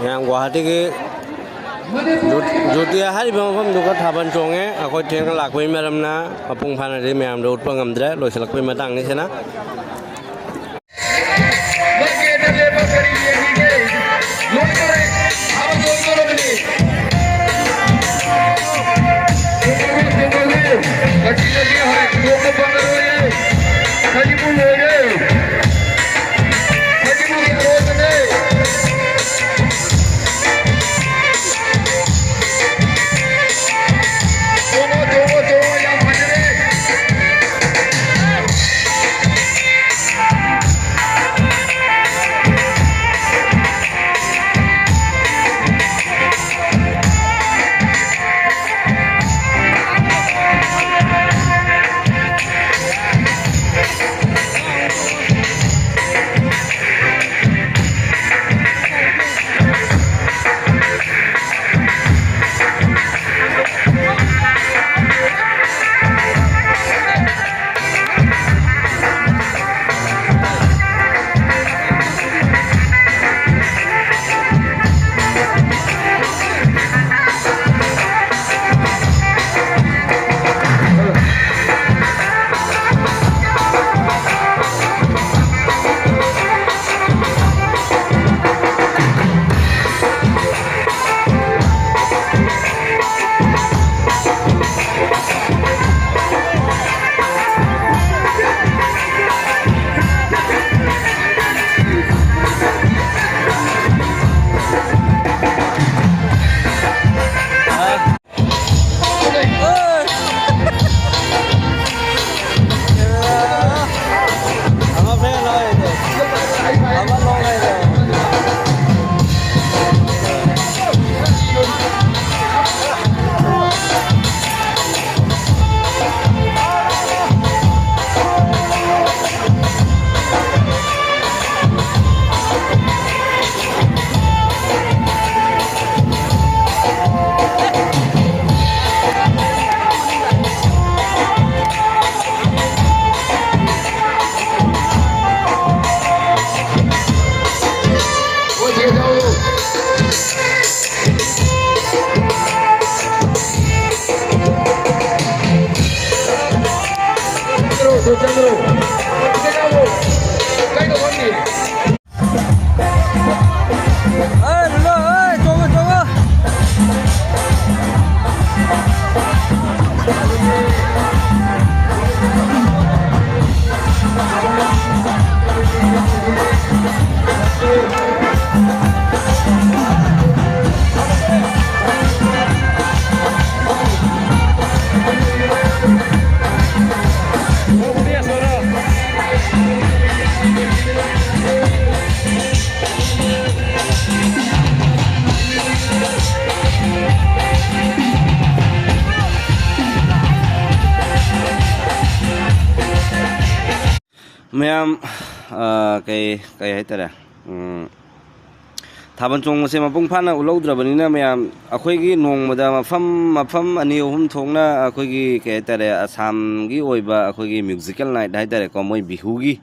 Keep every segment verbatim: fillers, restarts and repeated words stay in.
ꯃꯌꯥꯝ ꯒꯨꯋꯥꯍꯥꯇꯤꯒꯤ ꯖꯨ-, ꯖꯨꯇꯤꯌꯥ ꯍꯥꯏꯔꯤꯕ ꯃꯐꯝꯗꯨꯒ ꯊꯥꯕꯜ ꯆꯣꯡꯉꯦ꯫ ꯑꯩꯈꯣꯏ ꯊꯦꯡꯅ ꯂꯥꯛꯄꯒꯤ ꯃꯔꯝꯅ ꯃꯄꯨꯡ ꯐꯥꯅꯗꯤ ꯃꯌꯥꯝꯗ ꯎꯠꯄ ꯉꯝꯗ꯭ꯔꯦ꯫ ꯂꯣꯏꯁꯤꯜꯂꯛꯄꯒꯤ ꯃꯇꯥꯡꯅꯤ ꯁꯤꯅ꯫ ꯃꯌꯥꯝ, ꯑ, ꯀꯩ, ꯀꯩ ꯍꯥꯏꯇꯥꯔꯦ, ꯎꯝ, ꯊꯥꯕꯜ ꯆꯣꯡꯕꯁꯦ ꯃꯄꯨꯡ ꯐꯥꯅ ꯎꯠꯍꯧꯗ꯭ꯔꯕꯅꯤꯅ, ꯃꯌꯥꯝ, ꯑꯩꯈꯣꯏꯒꯤ ꯅꯣꯡꯃꯗ ꯃꯐꯝ, ꯃꯐꯝ ꯑꯅꯤ ꯑꯍꯨꯝ ꯊꯣꯛꯅ ꯑꯩꯈꯣꯏꯒꯤ, ꯀꯩ ꯍꯥꯏꯇꯥꯔꯦ, ꯑꯁꯥꯝꯒꯤ ꯑꯣꯏꯕ ꯑꯩꯈꯣꯏꯒꯤ musical night ꯍꯥꯏꯇꯥꯔꯦꯀꯣ, ꯃꯣꯏ ꯕꯤꯍꯨꯒꯤ,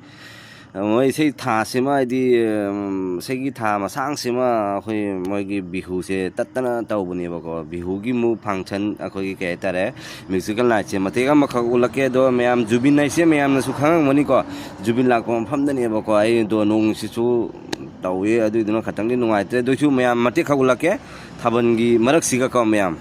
ꯃꯣꯏ ꯏꯁꯩ ꯊꯥꯁꯤꯃ, ꯍꯥꯏꯗꯤ, ꯎꯝ, ꯏꯁꯩꯒꯤ ꯊꯥ ꯃꯁꯥꯡꯁꯤꯃ ꯑꯩꯈꯣꯏ ꯃꯣꯏꯒꯤ ꯕꯤꯍꯨꯁꯦ ꯇꯠꯇꯅ ꯇꯧꯕꯅꯦꯕꯀꯣ꯫ ꯕꯤꯍꯨꯒꯤ ꯑꯃꯨꯛ function, ꯑꯩꯈꯣꯏꯒꯤ, ꯀꯩ ꯍꯥꯏꯇꯥꯔꯦ, musical nightꯁꯦ ꯃꯇꯦꯛ ꯑꯃꯈꯛ ꯎꯠꯂꯛꯀꯦ꯫ ꯑꯗꯣ ꯃꯌꯥꯝ, ꯖꯨꯕꯤꯟ ꯍꯥꯏꯁꯦ ꯃꯌꯥꯝꯅꯁꯨ ꯈꯪꯉꯝꯒꯅꯤꯀꯣ, ꯖꯨꯕꯤꯟ ꯂꯥꯛꯄ ꯃꯐꯝꯗꯅꯦꯕꯀꯣ꯫ ꯑꯩꯗꯣ ꯅꯣꯡꯁꯤꯁꯨ ꯇꯧꯏ, ꯑꯗꯨꯏꯗꯨꯅ ꯈꯇꯪꯗꯤ ꯅꯨꯡꯉꯥꯏꯇ꯭ꯔꯦ꯫ ꯑꯗꯨꯏꯁꯨ ꯃꯌꯥꯝ ꯃꯇꯦꯛ ꯈꯛ ꯎꯠꯂꯛꯀꯦ ꯊꯥꯕꯜꯒꯤ ꯃꯔꯛꯁꯤꯒꯀꯣ ꯃꯌꯥꯝ꯫